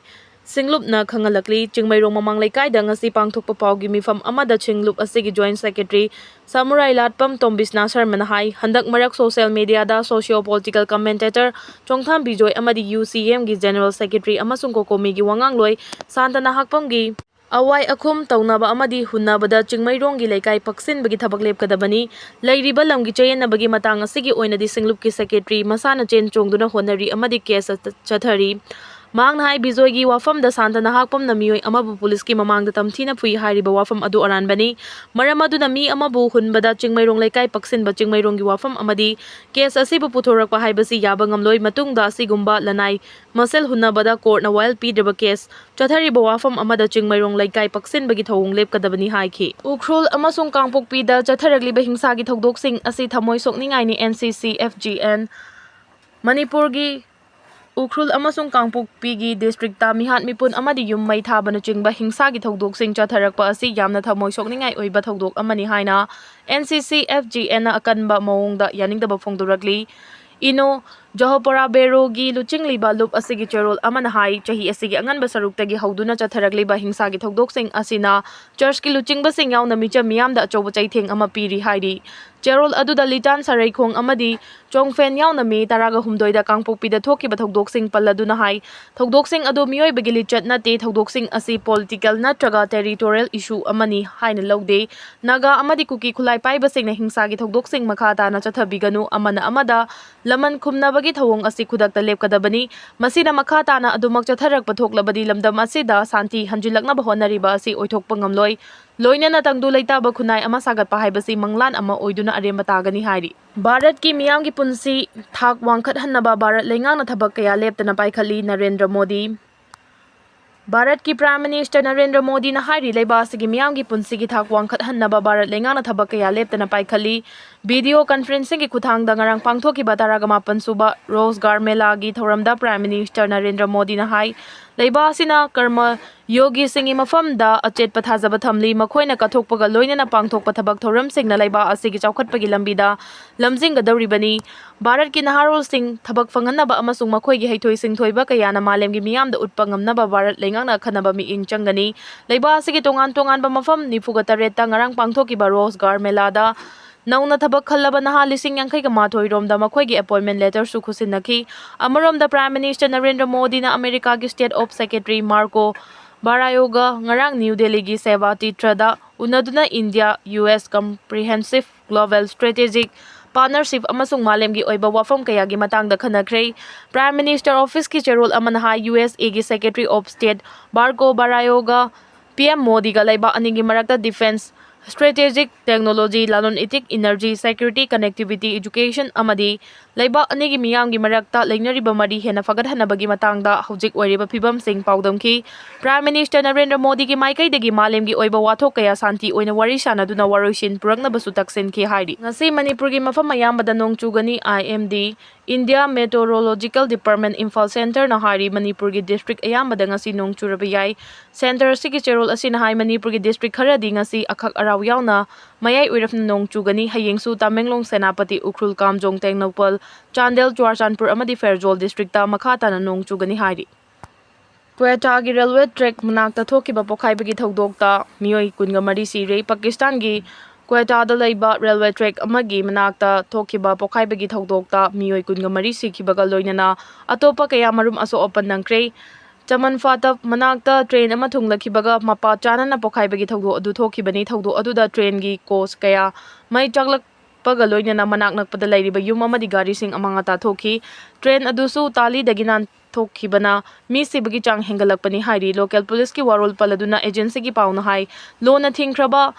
ꯁꯤꯡꯂꯨꯞꯅ ꯈꯪꯍꯜꯂꯛꯂꯤ꯫ ꯆꯤꯡꯃꯩꯔꯣꯡ ꯃꯃꯥꯡ ꯂꯩꯀꯥꯏꯗ ꯉꯁꯤ ꯄꯥꯡꯊꯣꯛꯄ ꯄꯥꯎꯒꯤ ꯃꯤꯐꯝ ꯑꯃꯗ ꯁꯤꯡꯂꯨꯞ ꯑꯁꯤꯒꯤ joint secretary ꯁꯥꯃꯨꯔꯥꯏ ꯂꯥꯠꯄꯝ ꯇꯣꯝꯕꯤꯁꯅꯥ ꯁꯔꯃꯅ ꯍꯥꯏ, ꯍꯟꯗꯛ ꯃꯔꯛ social mediaꯗ socio-political commentator ꯆꯣꯡꯊꯥꯝ ꯕꯤꯖꯣꯏ ꯑꯃꯗꯤ UCMꯒꯤ general secretary ꯑꯃꯁꯨꯡ COCOMIꯒꯤ ꯋꯥꯉꯥꯡꯂꯣꯏ ꯁꯥꯟꯇ ꯅꯍꯥꯛꯄꯝꯒꯤ ꯑꯋꯥꯏ ꯑꯈꯨꯝ ꯇꯧꯅꯕ ꯑꯃꯗꯤ ꯍꯨꯟꯅꯕꯗ ꯆꯤꯡꯃꯩꯔꯣꯡꯒꯤ ꯂꯩꯀꯥꯏ ꯄꯛꯁꯤꯟꯕꯒꯤ ꯊꯕꯛ ꯂꯦꯞꯀꯗꯕꯅꯤ꯫ ꯂꯩꯔꯤꯕ ꯂꯝꯒꯤ ꯆꯌꯦꯠꯅꯕꯒꯤ ꯃꯇꯥꯡ ꯑꯁꯤꯒꯤ ꯑꯣꯏꯅꯗꯤ ꯁꯤꯡꯂꯨꯞꯀꯤ ꯁꯦꯀ꯭ꯔꯦꯇꯔꯤ ꯃꯁꯥꯅ ꯆꯦꯟ ꯆꯣꯡꯗꯨꯅ ꯍꯣꯠꯅꯔꯤ ꯑꯃꯗꯤ ꯀꯦꯁ ꯆꯠꯊꯔꯤ꯫ ꯃꯍꯥꯛꯅ ꯍꯥꯏ, ꯕꯤꯖꯣꯏꯒꯤ ꯋꯥꯐꯝꯗ ꯁꯥꯟꯇꯅ ꯍꯥꯛꯄꯝꯅ ꯃꯤꯑꯣꯏ ꯑꯃꯕꯨ ꯄꯨꯂꯤꯁꯀꯤ ꯃꯃꯥꯡꯗ ꯇꯝꯊꯤꯅ ꯐꯨꯏ ꯍꯥꯏꯔꯤꯕ ꯋꯥꯐꯝ ꯑꯗꯨ ꯑꯔꯥꯟꯕꯅꯤ꯫ ꯃꯔꯝ ꯑꯗꯨꯅ ꯃꯤ ꯑꯃꯕꯨ ꯍꯨꯟꯕꯗ ꯆꯤꯡꯃꯩꯔꯣꯡ ꯂꯩꯀꯥꯏ ꯄꯛꯁꯤꯟꯕ ꯆꯤꯡꯃꯩꯔꯣꯡꯒꯤ ꯋꯥꯐꯝ ꯑꯃꯗꯤ ꯀꯦꯁ ꯑꯁꯤꯕꯨ ꯄꯨꯊꯣꯔꯛꯄ ꯍꯥꯏꯕꯁꯤ ꯌꯥꯕ ꯉꯝꯂꯣꯏ꯫ ꯃꯇꯨꯡꯗ ꯑꯁꯤꯒꯨꯝꯕ ꯂꯅꯥꯏ ꯃꯁꯦꯜ ꯍꯨꯟꯅꯕꯗ ꯀꯣꯔꯠꯅ ꯋꯥꯌꯦꯜ ꯄꯤꯗ꯭ꯔꯕ ꯀꯦꯁ ꯆꯠꯊꯔꯤꯕ ꯋꯥꯐꯝ ꯑꯃꯗ ꯆꯤꯡꯃꯩꯔꯣꯡ ꯂꯩꯀꯥꯏ ꯄꯛꯁꯤꯟꯕꯒꯤ ꯊꯧꯑꯣꯡ ꯂꯦꯞꯀꯗꯕꯅꯤ ꯍꯥꯏꯈꯤ꯫ ꯎꯈ꯭ꯔꯨꯜ ꯑꯃꯁꯨꯡ ꯀꯥꯡꯄꯣꯛꯄꯤꯗ ꯆꯠꯊꯔꯛꯂꯤꯕ ꯍꯤꯡꯁꯥꯒꯤ ꯊꯧꯗꯣꯛꯁꯤꯡ ꯑꯁꯤ ꯊꯃꯣꯏ ꯁꯣꯛꯅꯤꯡꯉꯥꯏꯅꯤ꯫ N C C F G and ꯃꯅꯤꯄꯨꯔꯒꯤ ꯎꯈ꯭ꯔꯨꯜ ꯑꯃꯁꯨꯡ ꯀꯥꯡꯄꯣꯛꯄꯤꯒꯤ ꯗꯤꯁꯇ꯭ꯔꯤꯛꯇ ꯃꯤꯍꯥꯠ ꯃꯤꯄꯨꯟ ꯑꯃꯗꯤ ꯌꯨꯝ ꯃꯩ ꯊꯥꯕꯅꯆꯤꯡꯕ ꯍꯤꯡꯁꯥꯒꯤ ꯊꯧꯗꯣꯛꯁꯤꯡ ꯆꯠꯊꯔꯛꯄ ꯑꯁꯤ ꯌꯥꯝꯅ ꯊꯃꯣꯏ ꯁꯣꯛꯅꯤꯡꯉꯥꯏ ꯑꯣꯏꯕ ꯊꯧꯗꯣꯛ ꯑꯃꯅꯤ ꯍꯥꯏꯅ N C C F G ꯑꯦꯟꯅ ꯑꯀꯟꯕ ꯃꯑꯣꯡꯗ ꯌꯥꯅꯤꯡꯗꯕ ꯐꯣꯡꯗꯣꯔꯛꯂꯤ꯫ ꯏꯅꯣ ꯖꯣꯍꯣꯄꯣꯔꯥ ꯕꯦꯔꯣꯒꯤ ꯂꯨꯆꯤꯡꯂꯤꯕ ꯂꯨꯞ ꯑꯁꯤꯒꯤ ꯆꯦꯔꯣꯜ ꯑꯃꯅ ꯍꯥꯏ, ꯆꯍꯤ ꯑꯁꯤꯒꯤ ꯑꯉꯟꯕ ꯁꯔꯨꯛꯇꯒꯤ ꯍꯧꯗꯨꯅ ꯆꯠꯊꯔꯛꯂꯤꯕ ꯍꯤꯡꯁꯥꯒꯤ ꯊꯧꯗꯣꯛꯁꯤꯡ ꯑꯁꯤꯅ ꯆꯔꯆꯀꯤ ꯂꯨꯆꯤꯡꯕꯁꯤꯡ ꯌꯥꯎꯅ ꯃꯤꯆꯝ ꯃꯤꯌꯥꯝꯗ ꯑꯆꯧꯕ ꯆꯩꯊꯦꯡ ꯑꯃ ꯄꯤꯔꯤ ꯍꯥꯏꯔꯤ꯫ ꯆꯦꯔꯣꯜ ꯑꯗꯨꯗ ꯂꯤꯇꯥꯟ ꯁꯔꯩꯈꯣꯡ ꯑꯃꯗꯤ ꯆꯣꯡꯐꯦꯟ ꯌꯥꯎꯅ ꯃꯦ ꯇꯔꯥꯒ ꯍꯨꯝꯗꯣꯏꯗ ꯀꯥꯡꯄꯣꯛꯄꯤꯗ ꯊꯣꯛꯈꯤꯕ ꯊꯧꯗꯣꯛꯁꯤꯡ ꯄꯜꯂꯗꯨꯅ ꯍꯥꯏ, ꯊꯧꯗꯣꯛꯁꯤꯡ ꯑꯗꯨ ꯃꯤꯑꯣꯏꯕꯒꯤ ꯂꯤꯆꯠ ꯅꯠꯇꯦ, ꯊꯧꯗꯣꯛꯁꯤꯡ ꯑꯁꯤ ꯄꯣꯂꯤꯇꯤꯀꯦꯜ ꯅꯠꯇ꯭ꯔꯒ ꯇꯦꯔꯤꯇꯣꯔꯤꯌꯦꯜ ꯏꯁꯨ ꯑꯃꯅꯤ ꯍꯥꯏꯅ ꯂꯧꯗꯦ꯫ ꯅꯥꯒꯥ ꯑꯃꯗꯤ ꯀꯨꯀꯤ ꯈꯨꯠꯂꯥꯏ ꯄꯥꯏꯕꯁꯤꯡꯅ ꯍꯤꯡꯁꯥꯒꯤ ꯊꯧꯗꯣꯛꯁꯤꯡ ꯃꯈꯥ ꯇꯥꯅ ꯆꯠꯊꯕꯤꯒꯅꯨ, ꯑꯃꯅ ꯑꯃꯗ ꯂꯃꯟ ꯈꯨꯝꯅꯕꯒꯤ ꯊꯧꯑꯣꯡ ꯑꯁꯤ ꯈꯨꯗꯛꯇ ꯂꯦꯞꯀꯗꯕꯅꯤ꯫ ꯃꯁꯤꯅ ꯃꯈꯥ ꯇꯥꯅ ꯑꯗꯨꯃꯛ ꯆꯠꯊꯔꯛꯄ ꯊꯣꯛꯂꯕꯗꯤ ꯂꯝꯗꯝ ꯑꯁꯤꯗ ꯁꯥꯟꯇꯤ ꯍꯟꯖꯤꯜꯂꯛꯅꯕ ꯍꯣꯠꯅꯔꯤꯕ ꯑꯁꯤ ꯑꯣꯏꯊꯣꯛꯄ ꯉꯝꯂꯣꯏ꯫ ꯂꯣꯏꯅꯅ ꯇꯪꯗꯨ ꯂꯩꯇꯥꯕ ꯈꯨꯟꯅꯥꯏ ꯑꯃ ꯁꯥꯒꯠꯄ ꯍꯥꯏꯕꯁꯤ ꯃꯪꯂꯥꯟ ꯑꯃ ꯑꯣꯏꯗꯨꯅ ꯑꯔꯦꯝꯕ ꯇꯥꯒꯅꯤ ꯍꯥꯏꯔꯤ꯫ ꯚꯥꯔꯠꯀꯤ ꯃꯤꯌꯥꯝꯒꯤ ꯄꯨꯟꯁꯤ ꯊꯥꯛ ꯋꯥꯡꯈꯠꯍꯟꯅꯕ ꯚꯥꯔꯠ ꯂꯩꯉꯥꯛꯅ ꯊꯕꯛ ꯀꯌꯥ ꯂꯦꯞꯇꯅ ꯄꯥꯏꯈꯠꯂꯤ꯫ ꯅꯔꯦꯟꯗ꯭ꯔ ꯃꯣꯗꯤ꯫ ꯚꯥꯔꯠꯀꯤ ꯄ꯭ꯔꯥꯏꯝ ꯃꯤꯅꯤꯁꯇꯔ ꯅꯔꯦꯟꯗ꯭ꯔ ꯃꯣꯗꯤꯅ ꯍꯥꯏꯔꯤ, ꯂꯩꯕꯥꯛ ꯑꯁꯤꯒꯤ ꯃꯤꯌꯥꯝꯒꯤ ꯄꯨꯟꯁꯤꯒꯤ ꯊꯥꯛ ꯋꯥꯡꯈꯠꯍꯟꯅꯕ ꯚꯥꯔꯠ ꯂꯩꯉꯥꯛꯅ ꯊꯕꯛ ꯀꯌꯥ ꯂꯦꯞꯇꯅ ꯄꯥꯏꯈꯠꯂꯤ꯫ ꯚꯤꯗꯤꯑꯣ ꯀꯟꯐꯔꯦꯟꯁꯤꯡꯒꯤ ꯈꯨꯠꯊꯥꯡꯗ ꯉꯔꯥꯡ ꯄꯥꯡꯊꯣꯛꯈꯤꯕ ꯇꯔꯥꯒ ꯃꯥꯄꯟ ꯁꯨꯕ ꯔꯣꯖꯒꯥꯔ ꯃꯦꯂꯥꯒꯤ ꯊꯧꯔꯝꯗ ꯄ꯭ꯔꯥꯏꯝ ꯃꯤꯅꯤꯁꯇꯔ ꯅꯔꯦꯟꯗ꯭ꯔ ꯃꯣꯗꯤꯅ ꯍꯥꯏ, ꯂꯩꯕꯥꯛ ꯑꯁꯤꯅ ꯀꯔꯃ ꯌꯣꯒꯤꯁꯤꯡꯒꯤ ꯃꯐꯝꯗ ꯑꯆꯦꯠꯄ ꯊꯥꯖꯕ ꯊꯝꯂꯤ꯫ ꯃꯈꯣꯏꯅ ꯀꯠꯊꯣꯛꯄꯒ ꯂꯣꯏꯅꯅ ꯄꯥꯡꯊꯣꯛꯄ ꯊꯕꯛ ꯊꯧꯔꯝꯁꯤꯡꯅ ꯂꯩꯕꯥꯛ ꯑꯁꯤꯒꯤ ꯆꯥꯎꯈꯠꯄꯒꯤ ꯂꯝꯕꯤꯗ ꯂꯝꯖꯤꯡꯒꯗꯧꯔꯤꯕꯅꯤ꯫ ꯚꯥꯔꯠꯀꯤ ꯅꯍꯥꯔꯣꯜꯁꯤꯡ ꯊꯕꯛ ꯐꯪꯍꯟꯅꯕ ꯑꯃꯁꯨꯡ ꯃꯈꯣꯏꯒꯤ ꯍꯩꯊꯣꯏ ꯁꯤꯡꯊꯣꯏꯕ ꯀꯌꯥꯅ ꯃꯥꯂꯦꯝꯒꯤ ꯃꯤꯌꯥꯝꯗ ꯎꯠꯄ ꯉꯝꯅꯕ ꯚꯥꯔꯠ ꯂꯩꯉꯥꯛꯅ ꯑꯈꯟꯅꯕ ꯃꯤꯠꯌꯦꯡ ꯆꯪꯒꯅꯤ꯫ ꯂꯩꯕꯥꯛ ꯑꯁꯤꯒꯤ ꯇꯣꯉꯥꯟ ꯇꯣꯉꯥꯟꯕ ꯃꯐꯝ ꯅꯤꯐꯨꯒ ꯇꯔꯦꯠꯇ ꯉꯔꯥꯡ ꯄꯥꯡꯊꯣꯛꯈꯤꯕ ꯔꯣꯖꯒꯥꯔ ꯃꯦꯂꯥꯗ ꯅꯧꯅ ꯊꯕꯛ ꯈꯜꯂꯕ ꯅꯍꯥ ꯂꯤꯁꯤꯡ ꯌꯥꯡꯈꯩꯒ ꯃꯥꯊꯣꯏ ꯔꯣꯝꯗ ꯃꯈꯣꯏꯒꯤ ꯑꯦꯄꯣꯏꯟꯃꯦꯟ ꯂꯦꯇꯔꯁꯨ ꯈꯨꯠꯁꯤꯟꯅꯈꯤ꯫ ꯑꯃꯔꯣꯝꯗ ꯄ꯭ꯔꯥꯏꯝ ꯃꯤꯅꯤꯁꯇꯔ ꯅꯔꯦꯟꯗ꯭ꯔ ꯃꯣꯗꯤꯅ ꯑꯃꯦꯔꯤꯀꯥꯒꯤ ꯁ꯭ꯇꯦꯠ ꯑꯣꯐ ꯁꯦꯀ꯭ꯔꯦꯇꯔꯤ ꯃꯥꯔꯀꯣ ꯕꯥꯔꯥꯌꯣꯒ ꯉꯔꯥꯡ ꯅ꯭ꯌꯨ ꯗꯦꯜꯂꯤꯒꯤ ꯁꯦꯕꯥ ꯇꯤꯔꯊꯗ ꯎꯅꯗꯨꯅ India U S comprehensive global strategic partnership ꯑꯃꯁꯨꯡ ꯃꯥꯂꯦꯝꯒꯤ ꯑꯣꯏꯕ ꯋꯥꯐꯝ ꯀꯌꯥꯒꯤ ꯃꯇꯥꯡꯗ ꯈꯟꯅꯈ꯭ꯔꯦ꯫ Prime Minister Officeꯀꯤ ꯆꯦꯔꯣꯜ ꯑꯃꯅ ꯍꯥꯏ, ꯌꯨ ꯑꯦꯁ ꯑꯦꯒꯤ Secretary of State ꯕꯥꯔꯀꯣ ꯕꯥꯔꯥꯌꯣꯒ ꯄꯤ ꯑꯦꯝ ꯃꯣꯗꯤꯒ ꯂꯩꯕꯥꯛ ꯑꯅꯤꯒꯤ ꯃꯔꯛꯇ defence, strategic technology, ꯂꯂꯣꯟ ꯏꯇꯤꯛ, energy, security, connectivity, education ꯑꯃꯗꯤ ꯂꯩꯕꯥꯛ ꯑꯅꯤꯒꯤ ꯃꯤꯌꯥꯝꯒꯤ ꯃꯔꯛꯇ ꯂꯩꯅꯔꯤꯕ ꯃꯔꯤ ꯍꯦꯟꯅ ꯐꯒꯠꯍꯟꯅꯕꯒꯤ ꯃꯇꯥꯡꯗ ꯍꯧꯖꯤꯛ ꯑꯣꯏꯔꯤꯕ ꯐꯤꯕꯝꯁꯤꯡ ꯄꯥꯎꯗꯝꯈꯤ꯫ Prime Minister ꯅꯔꯦꯟꯗ꯭ꯔ ꯃꯣꯗꯤꯒꯤ ꯃꯥꯏꯀꯩꯗꯒꯤ ꯃꯥꯂꯦꯝꯒꯤ ꯑꯣꯏꯕ ꯋꯥꯊꯣꯛ ꯀꯌꯥ ꯁꯥꯟꯇꯤ ꯑꯣꯏꯅ ꯋꯥꯔꯤ ꯁꯥꯅꯗꯨꯅ ꯋꯥꯔꯣꯏꯁꯤꯟ ꯄꯨꯔꯛꯅꯕꯁꯨ ꯇꯛꯁꯤꯟꯈꯤ ꯍꯥꯏꯔꯤ꯫ ꯉꯁꯤ ꯃꯅꯤꯄꯨꯔꯒꯤ ꯃꯐꯝ ꯑꯌꯥꯝꯕꯗ ꯅꯣꯡ ꯆꯨꯒꯅꯤ꯫ I M D, India Meteorological Department, Imphal Centreꯅ ꯍꯥꯏꯔꯤ, ꯃꯅꯤꯄꯨꯔꯒꯤ district ꯑꯌꯥꯝꯕꯗ ꯉꯁꯤ ꯅꯣꯡ ꯆꯨꯔꯕ ꯌꯥꯏ꯫ Centre ꯑꯁꯤꯒꯤ ꯆꯦꯔꯣꯜ ꯑꯁꯤꯅ ꯍꯥꯏ, ꯃꯅꯤꯄꯨꯔꯒꯤ district ꯈꯔꯗꯤ ꯉꯁꯤ ꯑꯈꯛ ꯑꯔꯥꯎ ꯌꯥꯎꯅ ꯃꯌꯥꯏ ꯑꯣꯏꯔꯞꯅ ꯅꯣꯡ ꯆꯨꯒꯅꯤ꯫ ꯍꯌꯦꯡꯁꯨ ꯇꯃꯦꯡꯂꯣꯡ, ꯁꯦꯅꯥꯄꯇꯤ, ꯎꯈ꯭ꯔꯨꯜ, ꯀꯥꯝꯖꯣꯡ, ꯇꯦꯡꯅꯧꯄꯜ, ꯆꯥꯟꯗꯦꯜ, ꯆꯨꯔꯥꯆꯥꯟꯄꯨꯔ ꯑꯃꯗꯤ ꯐꯦꯔꯖꯣꯜ districtꯇ ꯃꯈꯥ ꯇꯥꯅ ꯅꯣꯡ ꯆꯨꯒꯅꯤ ꯍꯥꯏꯔꯤ꯫ ꯀ꯭ꯋꯦꯇꯥꯒꯤ railway track ꯃꯅꯥꯛꯇ ꯊꯣꯛꯈꯤꯕ ꯄꯣꯈꯥꯏꯕꯒꯤ ꯊꯧꯗꯣꯛꯇ ꯃꯤꯑꯣꯏ ꯀꯨꯟꯒ ꯃꯔꯤ ꯁꯤꯔꯦ꯫ ꯄꯥꯀꯤꯁꯇꯥꯟꯒꯤ ꯀ꯭ꯋꯦꯇꯥꯗ ꯂꯩꯕ railway track ꯑꯃꯒꯤ ꯃꯅꯥꯛꯇ ꯊꯣꯛꯈꯤꯕ ꯄꯣꯈꯥꯏꯕꯒꯤ ꯊꯧꯗꯣꯛꯇ ꯃꯤꯑꯣꯏ ꯀꯨꯟꯒ ꯃꯔꯤ ꯁꯤꯈꯤꯕꯒ ꯂꯣꯏꯅꯅ ꯑꯇꯣꯞꯄ ꯀꯌꯥ ꯃꯔꯨꯝ ꯑꯁꯣꯛ ꯑꯄꯟ ꯅꯪꯈ꯭ꯔꯦ꯫ ꯆꯃꯟ ꯐꯥꯇꯕ ꯃꯅꯥꯛꯇ train ꯑꯃ ꯊꯨꯡꯂꯈꯤꯕꯒ ꯃꯄꯥ ꯆꯥꯅꯅ ꯄꯣꯈꯥꯏꯕꯒꯤ ꯊꯧꯗꯣꯛ ꯑꯗꯨ ꯊꯣꯛꯈꯤꯕꯅꯤ꯫ ꯊꯧꯗꯣꯛ ꯑꯗꯨꯗ trainꯒꯤ coach ꯀꯌꯥ ꯃꯩ ꯆꯥꯛꯂꯛꯄꯒ ꯂꯣꯏꯅꯅ ꯃꯅꯥꯛ ꯅꯛꯄꯗ ꯂꯩꯔꯤꯕ ꯌꯨꯝ ꯑꯃꯗꯤ ꯒꯥꯔꯤꯁꯤꯡ ꯑꯃꯥꯡ ꯑꯇꯥ ꯊꯣꯛꯈꯤ꯫ Train ꯑꯗꯨꯁꯨ ꯇꯥꯂꯤꯗꯒꯤ ꯅꯥꯟꯊꯣꯛꯈꯤꯕꯅ ꯃꯤ ꯁꯤꯕꯒꯤ ꯆꯥꯡ ꯍꯦꯟꯒꯠꯂꯛꯄꯅꯤ ꯍꯥꯏꯔꯤ꯫ Local policeꯀꯤ ꯋꯥꯔꯣꯜ ꯄꯜꯂꯗꯨꯅ agencyꯒꯤ ꯄꯥꯎꯅ ꯍꯥꯏ, ꯂꯣꯟꯅ ꯊꯤꯡꯈ꯭ꯔꯕ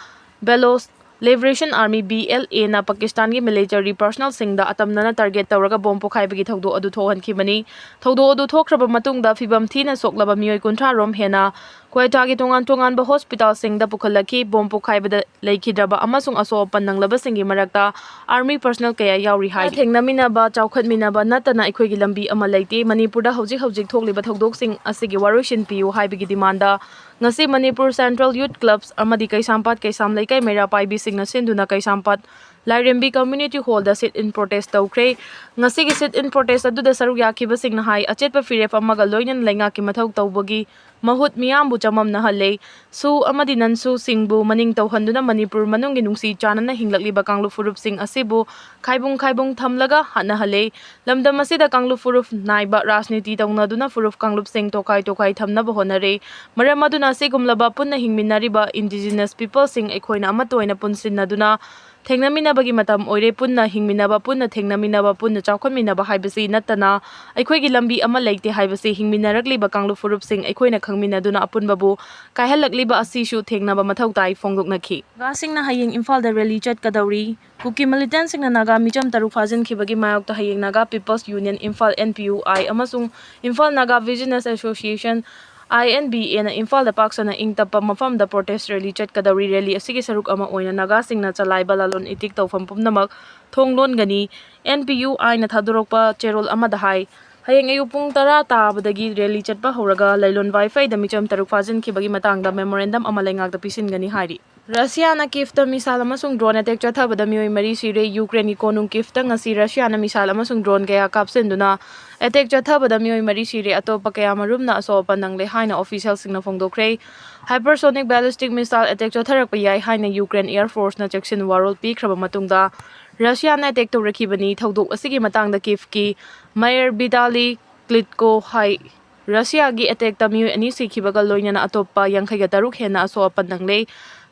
Baloch Liberation Army, B L Aꯅ ꯄꯥꯀꯤꯁꯇꯥꯟꯒꯤ military personnelꯁꯤꯡꯗ ꯑꯇꯝꯅꯅ target ꯇꯧꯔꯒ bomb ꯄꯣꯈꯥꯏꯕꯒꯤ ꯊꯧꯗꯣꯛ ꯑꯗꯨ ꯊꯣꯛꯍꯟꯈꯤꯕꯅꯤ꯫ ꯊꯧꯗꯣꯛ ꯑꯗꯨ ꯊꯣꯛꯈ꯭ꯔꯕ ꯃꯇꯨꯡꯗ ꯐꯤꯕꯝ ꯊꯤꯅ ꯁꯣꯛꯂꯕ ꯃꯤꯑꯣꯏ ꯀꯨꯟꯊ꯭ꯔꯥ ꯔꯣꯝ ꯍꯦꯟꯅ ꯀ꯭ꯋꯦꯇꯥꯒꯤ ꯇꯣꯉꯥꯟ ꯇꯣꯉꯥꯟꯕ hospitalꯁꯤꯡꯗ ꯄꯨꯈꯠꯂꯛꯈꯤ꯫ Bomb ꯄꯣꯈꯥꯏꯕꯗ ꯂꯩꯈꯤꯗ꯭ꯔꯕ ꯑꯃꯁꯨꯡ ꯑꯁꯣꯛ ꯑꯄꯟ ꯅꯪꯂꯕꯁꯤꯡꯒꯤ ꯃꯔꯛꯇ army personnel ꯀꯌꯥ ꯌꯥꯎꯔꯤ ꯍꯥꯏꯔꯤ꯫ ꯊꯦꯡꯅꯃꯤꯟꯅꯕ, ꯆꯥꯎꯈꯠꯃꯤꯟꯅꯕ ꯅꯠꯇꯅ ꯑꯩꯈꯣꯏꯒꯤ ꯂꯝꯕꯤ ꯑꯃ ꯂꯩꯇꯦ꯫ ꯃꯅꯤꯄꯨꯔꯗ ꯍꯧꯖꯤꯛ ꯍꯧꯖꯤꯛ ꯊꯣꯛꯂꯤꯕ ꯊꯧꯗꯣꯛꯁꯤꯡ ꯑꯁꯤꯒꯤ ꯋꯥꯔꯣꯏꯁꯤꯟ ꯄꯤꯌꯨ ꯍꯥꯏꯕꯒꯤ demandꯗ ꯉꯁꯤ ꯃꯅꯤꯄꯨꯔ Central Youth Clubs ꯑꯃꯗꯤ ꯀꯩꯁꯥꯝꯄꯥꯠ ꯀꯩꯁꯥꯝ ꯂꯩꯀꯥꯏ ꯃꯩꯔꯥ ꯄꯥꯏꯕꯤꯁꯤꯡꯅ ꯁꯤꯟꯗꯨꯅ ꯀꯩꯁꯥꯝꯄꯥꯠ ꯂꯥꯏꯔꯦꯝꯕꯤ Community Hall the sit in protest ꯇꯧꯈ꯭ꯔꯦ꯫ ꯉꯁꯤꯒꯤ sit in protest ꯑꯗꯨꯗ ꯁꯔꯨꯛ ꯌꯥꯈꯤꯕꯁꯤꯡꯅ ꯍꯥꯏ, ꯑꯆꯦꯠꯄ ꯐꯤꯔꯦꯞ ꯑꯃꯒ ꯂꯣꯏꯅꯅ ꯂꯩꯉꯥꯛꯀꯤ ꯃꯊꯧ ꯇꯧꯕꯒꯤ ꯃꯍꯨꯠ ꯃꯤꯌꯥꯝꯕꯨ ꯆꯃꯝꯅꯍꯜꯂꯦ꯫ ꯁꯨ ꯑꯃꯗꯤ ꯅꯟ ꯁꯨꯁꯤꯡꯕꯨ ꯃꯅꯤꯡ ꯇꯧꯍꯟꯗꯨꯅ ꯃꯅꯤꯄꯨꯔ ꯃꯅꯨꯡꯒꯤ ꯅꯨꯡꯁꯤ ꯆꯥꯟꯅꯅ ꯍꯤꯡꯂꯛꯂꯤꯕ ꯀꯥꯡꯂꯨꯞ ꯐꯨꯔꯨꯞꯁꯤꯡ ꯑꯁꯤꯕꯨ ꯈꯥꯏꯕꯨꯡ ꯈꯥꯏꯕꯨꯡ ꯊꯝꯂꯒ ꯍꯥꯠꯅꯍꯜꯂꯦ꯫ ꯂꯝꯗꯝ ꯑꯁꯤꯗ ꯀꯥꯡꯂꯨꯞ ꯐꯨꯔꯨꯞ ꯅꯥꯏꯕ ꯔꯥꯖꯅꯤꯇꯤ ꯇꯧꯅꯗꯨꯅ ꯐꯨꯔꯨꯞ ꯀꯥꯡꯂꯨꯞꯁꯤꯡ ꯇꯣꯈꯥꯏ ꯇꯣꯈꯥꯏ ꯊꯝꯅꯕ ꯍꯣꯠꯅꯔꯦ꯫ ꯃꯔꯝ ꯑꯗꯨꯅ ꯑꯁꯤꯒꯨꯝꯂꯕ ꯄꯨꯟꯅ ꯍꯤꯡꯃꯤꯟꯅꯔꯤꯕ indigenous people ꯁꯤꯡ ꯑꯩꯈꯣꯏꯅ ꯑꯃꯠꯇ ꯑꯣꯏꯅ ꯄꯨꯟꯁꯤꯟꯅꯗꯨꯅ ꯊꯦꯡꯅꯃꯤꯟꯅꯕꯒꯤ ꯃꯇꯝ ꯑꯣꯏꯔꯦ꯫ ꯄꯨꯟꯅ ꯍꯤꯡꯃꯤꯟꯅꯕ, ꯄꯨꯟꯅ ꯊꯦꯡꯅꯃꯤꯟꯅꯕ, ꯄꯨꯟꯅ ꯆꯥꯎꯈꯠꯃꯤꯟꯅꯕ ꯍꯥꯏꯕꯁꯤ ꯅꯠꯇꯅ ꯑꯩꯈꯣꯏꯒꯤ ꯂꯝꯕꯤ ꯑꯃ ꯂꯩꯇꯦ ꯍꯥꯏꯕꯁꯤ ꯍꯤꯡꯃꯤꯟꯅꯔꯛꯂꯤꯕ ꯀꯥꯡꯂꯨꯞ ꯐꯨꯔꯨꯞꯁꯤꯡ ꯑꯩꯈꯣꯏꯅ ꯈꯪꯃꯤꯟꯅꯗꯨꯅ ꯑꯄꯨꯟꯕꯕꯨ ꯀꯥꯏꯍꯜꯂꯛꯂꯤꯕ ꯑꯁꯤꯁꯨ ꯊꯦꯡꯅꯕ ꯃꯊꯧ ꯇꯥꯏ ꯐꯣꯡꯗꯣꯛꯅꯈꯤ꯫ ꯅꯥꯒꯥꯁꯤꯡꯅ ꯍꯌꯦꯡ ꯏꯝꯐꯥꯜꯗ rally ꯆꯠꯀꯗꯧꯔꯤ꯫ ꯀꯨꯀꯤ militantꯁꯤꯡꯅ ꯅꯥꯒꯥ ꯃꯤꯆꯝ ꯇꯔꯨꯛ ꯐꯥꯖꯤꯟꯈꯤꯕꯒꯤ ꯃꯥꯌꯣꯛꯇ ꯍꯌꯦꯡ Naga People's Union Imphal, N P U I, ꯑꯃꯁꯨꯡ Imphal Naga Business Association, I N B A ꯅ ꯏꯝꯐꯥꯜꯗ ꯄꯥꯛ ꯁꯟꯅ ꯏꯪ ꯇꯞꯄ ꯃꯐꯝꯗ protest rally ꯆꯠꯀꯗꯧꯔꯤ꯫ Rally ꯑꯁꯤꯒꯤ ꯁꯔꯨꯛ ꯑꯃ ꯑꯣꯏꯅ ꯅꯥꯒꯥꯁꯤꯡꯅ ꯆꯂꯥꯏꯕ ꯂꯂꯣꯟ ꯏꯇꯤꯛ ꯇꯧꯐꯝ ꯄꯨꯝꯅꯃꯛ ꯊꯣꯡ ꯂꯣꯟꯒꯅꯤ꯫ N P U I ꯅ ꯊꯥꯗꯣꯔꯛꯄ ꯆꯦꯔꯣꯜ ꯑꯃꯗ ꯍꯥꯏ, ꯍꯌꯦꯡ ꯑꯌꯨꯛ ꯄꯨꯡ ꯇꯔꯥ ꯇꯥꯕꯗꯒꯤ rally ꯆꯠꯄ ꯍꯧꯔꯒ ꯂꯩꯂꯣꯟ ꯋꯥꯏꯐꯩꯗ ꯃꯤꯆꯝ ꯇꯔꯨꯛ ꯐꯥꯖꯤꯟꯈꯤꯕꯒꯤ ꯃꯇꯥꯡꯗ memorandum ꯑꯃ ꯂꯩꯉꯥꯛꯇ ꯄꯤꯁꯤꯟꯒꯅꯤ ꯍꯥꯏꯔꯤ꯫ ꯔꯁꯤꯌꯥꯅ ꯀꯤꯐꯇ missile ꯑꯃꯁꯨꯡ drone attack ꯆꯠꯊꯕꯗ ꯃꯤꯑꯣꯏ ꯃꯔꯤ ꯁꯤꯔꯦ꯫ ꯌꯨꯀ꯭ꯔꯦꯟꯒꯤ ꯀꯣꯅꯨꯡ ꯀꯤꯐꯇ ꯉꯁꯤ ꯔꯁꯤꯌꯥꯅ missile ꯑꯃꯁꯨꯡ drone ꯀꯌꯥ ꯀꯥꯞꯁꯤꯟꯗꯨꯅ attack ꯆꯠꯊꯕꯗ ꯃꯤꯑꯣꯏ ꯃꯔꯤ ꯁꯤꯔꯦ, ꯑꯇꯣꯞꯄ ꯀꯌꯥ ꯃꯔꯨꯝꯅ ꯑꯁꯣꯛ ꯑꯄꯟ ꯅꯪꯂꯦ ꯍꯥꯏꯅ officialꯁꯤꯡꯅ ꯐꯣꯡꯗꯣꯛꯈ꯭ꯔꯦ꯫ Hypersonic ballistic missile attack ꯆꯠꯊꯔꯛꯄ ꯌꯥꯏ ꯍꯥꯏꯅ ꯌꯨꯀ꯭ꯔꯦꯟ Air Forceꯅ ꯆꯦꯛꯁꯤꯟ ꯋꯥꯔꯣꯜ ꯄꯤꯈ꯭ꯔꯕ ꯃꯇꯨꯡꯗ ꯔꯁꯤꯌꯥꯅ attack ꯇꯧꯔꯛꯈꯤꯕꯅꯤ꯫ ꯊꯧꯗꯣꯛ ꯑꯁꯤꯒꯤ ꯃꯇꯥꯡꯗ ꯀꯤꯐꯀꯤ Mayor Vitali Klitschko ꯍꯥꯏ, ꯔꯁꯤꯌꯥꯒꯤ attackꯇ ꯃꯤꯑꯣꯏ ꯑꯅꯤ ꯁꯤꯈꯤꯕꯒ ꯂꯣꯏꯅꯅ ꯑꯇꯣꯞꯄ ꯌꯥꯡꯈꯩꯒ ꯇꯔꯨꯛ ꯍꯦꯟꯅ ꯑꯁꯣꯛ ꯑꯄꯟ ꯅꯪꯂꯦ꯫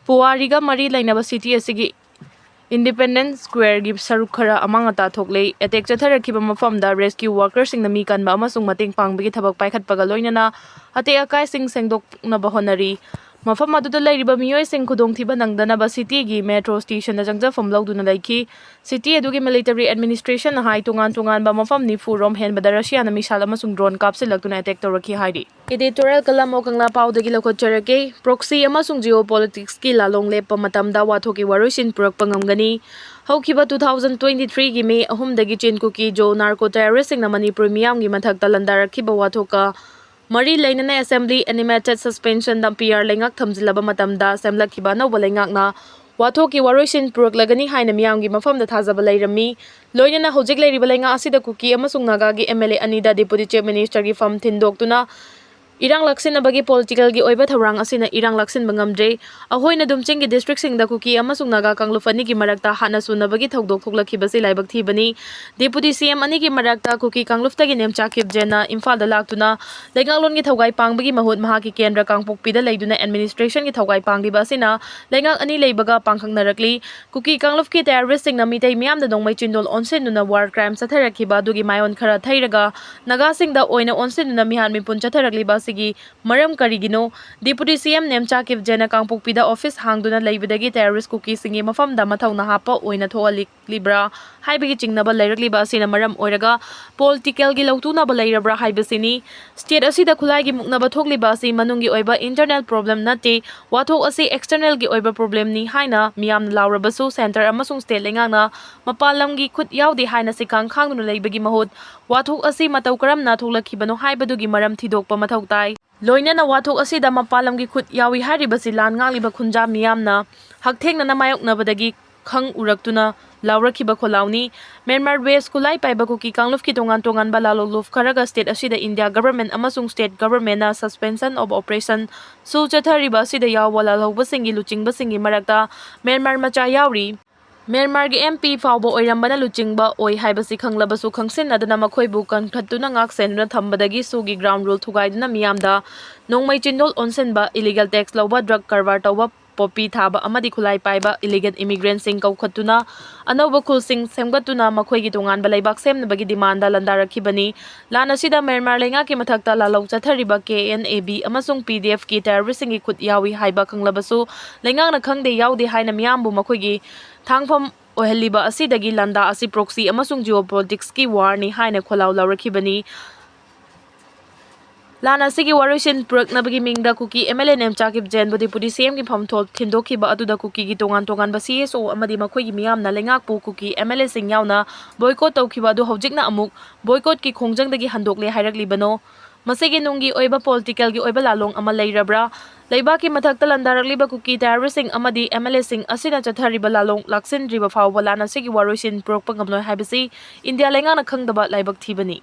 ꯄꯨꯋꯥꯔꯤꯒ ꯃꯔꯤ ꯂꯩꯅꯕ city ꯑꯁꯤꯒꯤ Independence Squareꯒꯤ ꯁꯔꯨꯛ ꯈꯔ ꯑꯃꯥꯡ ꯑꯇꯥ ꯊꯣꯛꯂꯦ꯫ Attack ꯆꯠꯊꯔꯛꯈꯤꯕ ꯃꯐꯝꯗ rescue workerꯁꯤꯡꯅ ꯃꯤ ꯀꯟꯕ ꯑꯃꯁꯨꯡ ꯃꯇꯦꯡ ꯄꯥꯡꯕꯒꯤ ꯊꯕꯛ ꯄꯥꯏꯈꯠꯄꯒ ꯂꯣꯏꯅꯅ ꯑꯇꯦꯛ ꯑꯀꯥꯏꯁꯤꯡ ꯁꯦꯡꯗꯣꯛꯅꯕ ꯍꯣꯠꯅꯔꯤ꯫ ꯃꯐꯝ ꯑꯗꯨꯗ ꯂꯩꯔꯤꯕ ꯃꯤꯑꯣꯏꯁꯤꯡ ꯈꯨꯗꯣꯡꯊꯤꯕ ꯅꯪꯗꯅꯕ cityꯒꯤ metro stationꯗ ꯆꯪꯖꯐꯝ ꯂꯧꯗꯨꯅ ꯂꯩꯈꯤ꯫ City ꯑꯗꯨꯒꯤ military administrationꯅ ꯍꯥꯏ, ꯇꯣꯉꯥꯟ ꯇꯣꯉꯥꯟꯕ ꯃꯐꯝ ꯅꯤꯐꯨ ꯔꯣꯝ ꯍꯦꯟꯕꯗ ꯔꯁꯤꯌꯥꯅ missile ꯑꯃꯁꯨꯡ drone ꯀꯥꯞꯁꯤꯜꯂꯛꯇꯨꯅ attack ꯇꯧꯔꯛꯈꯤ ꯍꯥꯏꯔꯤ꯫ Editorial column ꯑꯣ ꯀꯪꯂꯥ ꯄꯥꯎꯗꯒꯤ ꯂꯧꯈꯠꯆꯔꯛꯀꯦ꯫ Proxy ꯑꯃꯁꯨꯡ geopoliticsꯀꯤ ꯂꯥꯂꯣꯡ ꯂꯦꯞꯄ ꯃꯇꯝꯗ ꯋꯥꯊꯣꯛꯀꯤ ꯋꯥꯔꯣꯏꯁꯤꯟ ꯄꯨꯔꯛꯄ ꯉꯝꯒꯅꯤ꯫ ꯍꯧꯈꯤꯕ two thousand twenty threeꯒꯤ May ꯑꯍꯨꯝꯗꯒꯤ Chin Kuki Zo narco terroristꯁꯤꯡꯅ Manipur ꯃꯤꯌꯥꯝꯒꯤ ꯃꯊꯛꯇ ꯂꯥꯟꯗꯥꯔꯛꯈꯤꯕ ꯋꯥꯊꯣꯛꯀ ꯃꯔꯤ ꯂꯩꯅꯅ assembly animated suspensionꯗ P R ꯂꯩꯉꯥꯛ ꯊꯝꯖꯤꯜꯂꯕ ꯃꯇꯝꯗ ꯁꯦꯝꯂꯛꯈꯤꯕ ꯑꯅꯧꯕ ꯂꯩꯉꯥꯛꯅ ꯋꯥꯊꯣꯛꯀꯤ ꯋꯥꯔꯣꯏꯁꯤꯟ ꯄꯨꯔꯛꯂꯒꯅꯤ ꯍꯥꯏꯅ ꯃꯤꯌꯥꯝꯒꯤ ꯃꯐꯝꯗ ꯊꯥꯖꯕ ꯂꯩꯔꯝꯃꯤ꯫ ꯂꯣꯏꯅꯅ ꯍꯧꯖꯤꯛ ꯂꯩꯔꯤꯕ ꯂꯩꯉꯥꯛ ꯑꯁꯤꯗ ꯀꯨꯀꯤ ꯑꯃꯁꯨꯡ ꯅꯥꯒꯥꯒꯤ M L A ꯑꯅꯤꯗ Deputy Chief Ministerꯒꯤ ꯐꯝ ꯊꯤꯟꯗꯣꯛꯇꯨꯅ ꯏꯔꯥꯡ ꯂꯥꯛꯁꯤꯟꯅꯕꯒꯤ politicalꯒꯤ ꯑꯣꯏꯕ ꯊꯧꯔꯥꯡ ꯑꯁꯤꯅ ꯏꯔꯥꯡ ꯂꯥꯛꯁꯤꯟꯕ ꯉꯝꯗ꯭ꯔꯦ꯫ ꯑꯩꯈꯣꯏꯅ ꯑꯗꯨꯝ ꯆꯤꯡꯒꯤ districtꯁꯤꯡꯗ ꯀꯨꯀꯤ ꯑꯃꯁꯨꯡ ꯅꯥꯒꯥ ꯀꯥꯡꯂꯨꯞ ꯑꯅꯤꯒꯤ ꯃꯔꯛꯇ ꯍꯥꯠꯅ ꯁꯨꯅꯕꯒꯤ ꯊꯧꯗꯣꯛ ꯊꯣꯛꯂꯛꯈꯤꯕꯁꯤ ꯂꯥꯏꯕꯛ ꯊꯤꯕꯅꯤ꯫ Deputy C M ꯑꯅꯤꯒꯤ ꯃꯔꯛꯇ ꯀꯨꯀꯤ ꯀꯥꯡꯂꯨꯞꯇꯒꯤ ꯅꯦꯝꯆꯥ ꯀꯤꯞꯖꯦꯟꯅ ꯏꯝꯐꯥꯜꯗ ꯂꯥꯛꯇꯨꯅ ꯂꯩꯉꯥꯛꯂꯣꯟꯒꯤ ꯊꯧꯒꯥꯏ ꯄꯥꯡꯕꯒꯤ ꯃꯍꯨꯠ ꯃꯍꯥꯛꯀꯤ ꯀꯦꯟꯗ꯭ꯔ ꯀꯥꯡꯄꯣꯛꯄꯤꯗ ꯂꯩꯗꯨꯅ administrationꯒꯤ ꯊꯧꯒꯥꯏ ꯄꯥꯡꯂꯤꯕ ꯑꯁꯤꯅ ꯂꯩꯉꯥꯛ ꯑꯅꯤ ꯂꯩꯕꯒ ꯄꯥꯡꯈꯪꯅꯔꯛꯂꯤ꯫ ꯀꯨꯀꯤ ꯀꯥꯡꯂꯨꯞꯀꯤ terroristꯁꯤꯡꯅ ꯃꯤꯇꯩ ꯃꯤꯌꯥꯝꯗ ꯅꯣꯡꯃꯩ ꯆꯤꯟꯗꯣꯜ ꯑꯣꯟꯁꯤꯟꯗꯨꯅ war crime ꯆꯠꯊꯔꯛꯈꯤꯕ ꯑꯗꯨꯒꯤ ꯃꯥꯏꯑꯣꯟ ꯈꯔ ꯊꯩꯔꯒ ꯅꯥꯒꯥꯁꯤꯡꯗ ꯑꯣꯏꯅ ꯑꯣꯟꯁꯤꯟꯗꯨꯅ ꯃꯤꯍꯥꯠ ꯃꯤꯄꯨꯟ ꯆꯠꯊꯔꯛꯂꯤꯕ ꯑꯁꯤꯒꯤ ꯃꯔꯝ ꯀꯔꯤꯒꯤꯅꯣ? Deputy C M ꯅꯦꯝꯆꯥ ꯀꯤꯞꯖꯦꯟꯅ ꯀꯥꯡꯄꯣꯛꯄꯤꯗ office ꯍꯥꯡꯗꯨꯅ ꯂꯩꯕꯗꯒꯤ terrorist ꯀꯨꯀꯤꯁꯤꯡꯒꯤ ꯃꯐꯝꯗ ꯃꯊꯧꯅꯥ ꯍꯥꯞꯄ ꯑꯣꯏꯅ ꯊꯣꯛꯍꯜꯂꯤꯕ꯭ꯔꯥ ꯍꯥꯏꯕꯒꯤ ꯆꯤꯡꯅꯕ ꯂꯩꯔꯛꯂꯤꯕ ꯑꯁꯤꯅ ꯃꯔꯝ ꯑꯣꯏꯔꯒ politicalꯒꯤ ꯂꯧꯇꯨꯅꯕ ꯂꯩꯔꯕ꯭ꯔꯥ ꯍꯥꯏꯕꯁꯤꯅꯤ꯫ State ꯑꯁꯤꯗ ꯈꯨꯠꯂꯥꯏꯒꯤ ꯃꯨꯛꯅꯕ ꯊꯣꯛꯂꯤꯕ ꯑꯁꯤ ꯃꯅꯨꯡꯒꯤ ꯑꯣꯏꯕ internal problem ꯅꯠꯇꯦ, ꯋꯥꯊꯣꯛ ꯑꯁꯤ externalꯒꯤ ꯑꯣꯏꯕ problemꯅꯤ ꯍꯥꯏꯅ ꯃꯤꯌꯥꯝꯅ ꯂꯥꯎꯔꯕꯁꯨ centre ꯑꯃꯁꯨꯡ state ꯂꯩꯉꯥꯛꯅ ꯃꯄꯥꯟ ꯂꯝꯒꯤ ꯈꯨꯠ ꯌꯥꯎꯗꯦ ꯍꯥꯏꯅ ꯁꯤꯈꯥꯡ ꯈꯥꯡꯗꯨꯅ ꯂꯩꯕꯒꯤ ꯃꯍꯨꯠ ꯋꯥꯊꯣꯛ ꯑꯁꯤ ꯃꯇꯧ ꯀꯔꯝꯅ ꯊꯣꯛꯂꯛꯈꯤꯕꯅꯣ ꯍꯥꯏꯕꯗꯨꯒꯤ ꯃꯔꯝ ꯊꯤꯗꯣꯛꯄ ꯃꯊꯧ ꯇꯥꯏ꯫ ꯂꯣꯏꯅꯅ ꯋꯥꯊꯣꯛ ꯑꯁꯤꯗ ꯃꯄꯥꯟ ꯂꯝꯒꯤ ꯈꯨꯠ ꯌꯥꯎꯏ ꯍꯥꯏꯔꯤꯕꯁꯤ ꯂꯥꯟ ꯉꯥꯛꯂꯤꯕ ꯈꯨꯟꯖꯥ ꯃꯤꯌꯥꯝꯅ ꯍꯛꯊꯦꯡꯅꯅ ꯃꯥꯌꯣꯛꯅꯕꯗꯒꯤ ꯈꯪ ꯎꯔꯛꯇꯨꯅ ꯂꯥꯎꯔꯛꯈꯤꯕ ꯈꯣꯜꯂꯥꯎꯅꯤ꯫ Myanmar base ꯈꯨꯠꯂꯥꯏ ꯄꯥꯏꯕ ꯀꯨꯀꯤ ꯀꯥꯡꯂꯨꯞꯀꯤ ꯇꯣꯉꯥꯟ ꯇꯣꯉꯥꯟꯕ ꯂꯥꯂꯣꯡꯂꯨꯞ ꯈꯔꯒ state ꯑꯁꯤꯗ India government ꯑꯃꯁꯨꯡ state governmentꯅ suspension of operationꯁꯨ ꯆꯠꯊꯔꯤꯕ ꯑꯁꯤꯗ ꯌꯥꯎꯕ ꯂꯥꯜꯍꯧꯕꯁꯤꯡꯒꯤ ꯂꯨꯆꯤꯡꯕꯁꯤꯡꯒꯤ ꯃꯔꯛꯇ Myanmar ꯃꯆꯥ ꯌꯥꯎꯔꯤ꯫ Myanmarꯒꯤ M P ꯐꯥꯎꯕ ꯑꯣꯏꯔꯝꯕꯅ ꯂꯨꯆꯤꯡꯕ ꯑꯣꯏ ꯍꯥꯏꯕꯁꯤ ꯈꯪꯂꯕꯁꯨ ꯈꯪꯁꯤꯟꯅꯗꯅ ꯃꯈꯣꯏꯕꯨ ꯀꯟꯈꯠꯇꯨꯅ ꯉꯥꯛ ꯁꯦꯟꯗꯨꯅ ꯊꯝꯕꯗꯒꯤ SoO ꯒꯤ ground rule ꯊꯨꯒꯥꯏꯗꯨꯅ ꯃꯤꯌꯥꯝꯗ ꯅꯣꯡꯃꯩ ꯆꯤꯟꯗꯣꯜ ꯑꯣꯟꯁꯤꯟꯕ, illegal tax ꯂꯧꯕ, drug ꯀꯔꯕꯥꯔ ꯇꯧꯕ, poppy ꯊꯥꯕ ꯑꯃꯗꯤ ꯈꯨꯠꯂꯥꯏ ꯄꯥꯏꯕ illegal immigrantꯁꯤꯡ ꯀꯧꯈꯠꯇꯨꯅ ꯑꯅꯧꯕ ꯈꯨꯜꯁꯤꯡ ꯁꯦꯝꯒꯠꯇꯨꯅ ꯃꯈꯣꯏꯒꯤ ꯇꯣꯉꯥꯟꯕ ꯂꯩꯕꯥꯛ ꯁꯦꯝꯅꯕꯒꯤ demandꯗ ꯂꯥꯟꯗꯥꯔꯛꯈꯤꯕꯅꯤ꯫ ꯂꯥꯟ ꯑꯁꯤꯗ Myanmar ꯂꯩꯉꯥꯛꯀꯤ ꯃꯊꯛꯇ ꯂꯥꯜꯍꯧ ꯆꯠꯊꯔꯤꯕ K N A B ꯑꯃꯁꯨꯡ P D Fꯀꯤ terroristꯁꯤꯡꯒꯤ ꯈꯨꯠ ꯌꯥꯎꯏ ꯍꯥꯏꯕ ꯈꯪꯂꯕꯁꯨ ꯂꯩꯉꯥꯛꯅ ꯈꯪꯗꯦ ꯌꯥꯎꯗꯦ ꯍꯥꯏꯅ ꯃꯤꯌꯥꯝꯕꯨ ꯃꯈꯣꯏꯒꯤ ꯊꯥꯡꯐꯝ ꯑꯣꯏꯍꯜꯂꯤꯕ ꯑꯁꯤꯗꯒꯤ ꯂꯥꯟꯗꯥ ꯑꯁꯤ proxy ꯑꯃꯁꯨꯡ geopoliticsꯀꯤ warꯅꯤ ꯍꯥꯏꯅ ꯈꯣꯜꯂꯥꯎ ꯂꯥꯎꯔꯛꯈꯤꯕꯅꯤ꯫ ꯂꯥꯟ ꯑꯁꯤꯒꯤ ꯋꯥꯔꯣꯏꯁꯤꯟ ꯄꯨꯔꯛꯅꯕꯒꯤ ꯃꯤꯡꯗ ꯀꯨꯀꯤ M L A Nemcha ꯀꯤꯞꯖꯦꯟꯕꯨ Deputy C Mꯒꯤ ꯐꯝꯊꯣꯛ ꯊꯤꯟꯗꯣꯛꯈꯤꯕ ꯑꯗꯨꯗ ꯀꯨꯀꯤꯒꯤ ꯇꯣꯉꯥꯟ ꯇꯣꯉꯥꯟꯕ C S O ꯑꯃꯗꯤ ꯃꯈꯣꯏꯒꯤ ꯃꯤꯌꯥꯝꯅ ꯂꯩꯉꯥꯛꯄꯨ ꯀꯨꯀꯤ M L Aꯁꯤꯡ ꯌꯥꯎꯅ boycott ꯇꯧꯈꯤꯕ ꯑꯗꯨ ꯍꯧꯖꯤꯛꯅ ꯑꯃꯨꯛ boycottꯀꯤ ꯈꯣꯡꯖꯪꯗꯒꯤ ꯍꯟꯗꯣꯛꯂꯦ ꯍꯥꯏꯔꯛꯂꯤꯕꯅꯣ? ꯃꯁꯤꯒꯤ ꯅꯨꯡꯒꯤ ꯑꯣꯏꯕ politicalꯒꯤ ꯑꯣꯏꯕ ꯂꯥꯂꯣꯡ ꯑꯃ ꯂꯩꯔꯕ꯭ꯔꯥ? ꯂꯩꯕꯥꯛꯀꯤ ꯃꯊꯛꯇ ꯂꯥꯟꯗꯥꯔꯛꯂꯤꯕ ꯀꯨꯀꯤ ꯇꯦꯔꯣꯔꯤꯁꯁꯤꯡ ꯑꯃꯗꯤ ꯑꯦꯝ ꯑꯦꯜ ꯑꯦꯁꯤꯡ ꯑꯁꯤꯅ ꯆꯠꯊꯔꯤꯕ ꯂꯥꯂꯣꯡ ꯂꯥꯛꯁꯤꯟꯗ꯭ꯔꯤꯕ ꯐꯥꯎꯕ ꯂꯥꯟ ꯑꯁꯤꯒꯤ ꯋꯥꯔꯣꯏꯁꯤꯟ ꯄꯨꯔꯛꯄ ꯉꯝꯂꯣꯏ ꯍꯥꯏꯕꯁꯤ ꯏꯟꯗꯤꯌꯥ ꯂꯩꯉꯥꯛꯅ ꯈꯪꯗꯕ ꯂꯥꯏꯕꯛ ꯊꯤꯕꯅꯤ꯫